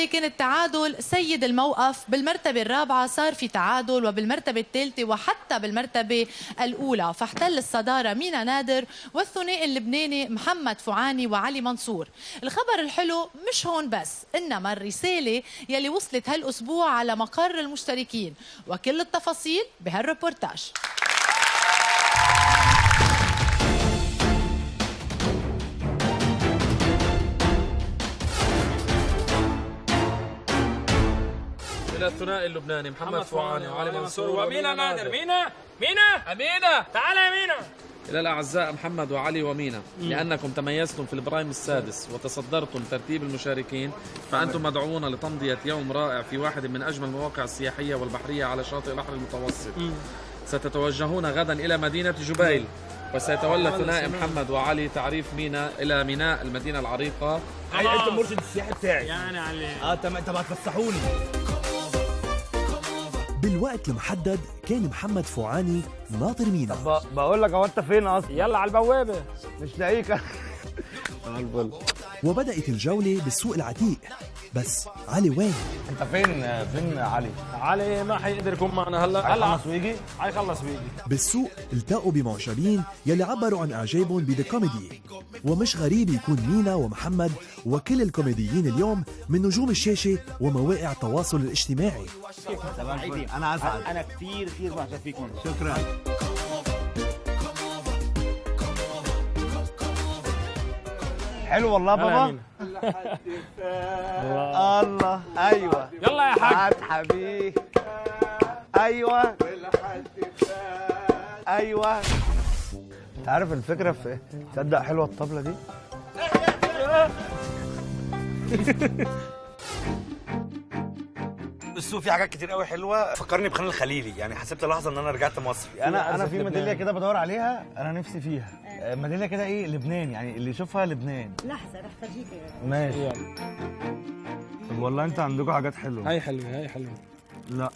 الثالثة كان التعادل سيد الموقف، بالمرتبة الرابعة صار في تعادل، وبالمرتبة الثالثة وحتى بالمرتبة الأولى، فاحتل الصدارة مينا نادر والثنائي اللبناني محمد فوعاني وعلي منصور. الخبر الحلو مش هون بس، إنما الرسالة يلي وصلت هالأسبوع على مقر المشتركين، وكل التفاصيل بهالريبورتاج. إلى الثنائي اللبناني محمد فوعاني وعلي منصور ومينا نادر. مينا، مينا، أمينة، تعال يا مينا. إلى الأعزاء محمد وعلي ومينا، لأنكم تميزتم في ال prime السادس وتصدرتم ترتيب المشاركين، فأنتم مدعوون لتمضية يوم رائع في واحد من أجمل المواقع السياحية والبحرية على شاطئ البحر المتوسط. ستتوجهون غدا إلى مدينة جبيل، وسيتولى الثنائي محمد وعلي تعريف مينا إلى ميناء المدينة العريقة. انت المرشد السياحي بتاعي يعني علي. تمام، طب هتفسحوني. بالوقت المحدد كان محمد فوعاني ناطر مينا. بقول لك هو انت فين اصلا؟ يلا على البوابة، مش لاقيك. وبدأت الجولة بالسوق العتيق، بس علي وين؟ انت فين؟ فين علي؟ علي ما حيقدر يكون معنا هلا. هلا هيخلص ويجي؟ حيخلص ويجي. بالسوق التقوا بمعجبين يلي عبروا عن اعجابهم ب The Comedy، ومش غريب يكون مينا ومحمد وكل الكوميديين اليوم من نجوم الشاشة ومواقع التواصل الاجتماعي. انا اسعد، انا كثير كثير معجب فيكم. شكرا. حلو والله بابا. الله، ايوه يلا يا حاج حبيبي. ايوه ايوه. انت عارف الفكرة في ايه؟ تصدق حلوة الطبلة دي. السوق فيه حاجات كتير قوي حلوة، فكرني بخان الخليلي، يعني حسيت لحظة ان انا رجعت مصر. انا في ميدالية كده بدور عليها، انا نفسي فيها ميدالية كده، ايه، لبنان، يعني اللي يشوفها لبنان. لحظة رح فرجيك. ماشي. طب والله انت عندكم حاجات حلوة. هاي حلوة، هاي حلوة. لا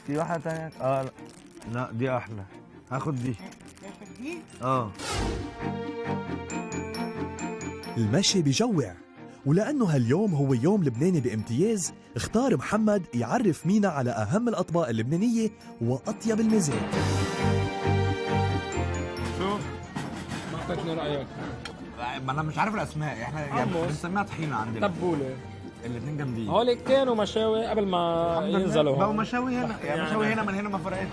في واحدة ثانية. لا. لا دي احلى، هاخد دي. تاخد دي؟ المشي بجوع، ولأنه هاليوم هو يوم لبناني بامتياز، اختار محمد يعرف مينا على أهم الأطباق اللبنانية وأطيب المزاج. شو؟ ما أعطيتني رأيك. ما أنا مش عارف الأسماء، إحنا يعني بنسميها طحينة عندنا. تبولة. الاثنين جامدين. هول كانوا مشاوي قبل ما ينزلوا بقوا مشاوي هنا، يعني مشاوي هنا من هنا ما فرقتش.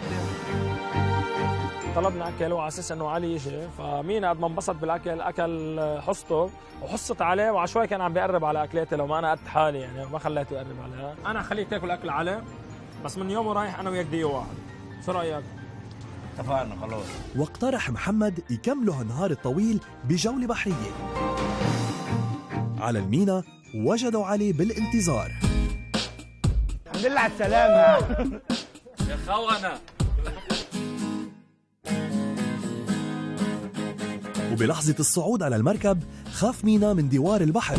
طلبنا اكل وعلى اساس انه علي يجي، فمينا قد ما انبسط بالاكل اكل حصته وحصت عليه، وعشوائي كان عم بيقرب على اكلاتي، لو ما انا قد حالي يعني ما خليته يقرب عليها. انا خليك تاكل اكل علي، بس من يوم ورايح انا وياك ديو واحد. شو رايك؟ اتفقنا خلاص. واقترح محمد يكملوا هالنهار الطويل بجولة بحرية. على المينا وجدوا علي بالانتظار. الحمد لله على السلامة يا خونة. وبلحظة الصعود على المركب خاف مينا من دوار البحر.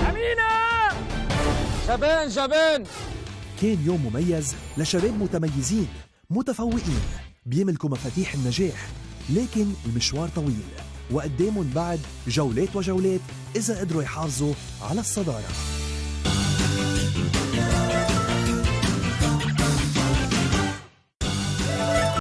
أمينة! شبان شبان. كان يوم مميز لشباب متميزين متفوقين بيملكوا مفاتيح النجاح، لكن المشوار طويل وقدامهم بعد جولات وجولات إذا قدروا يحافظوا على الصدارة.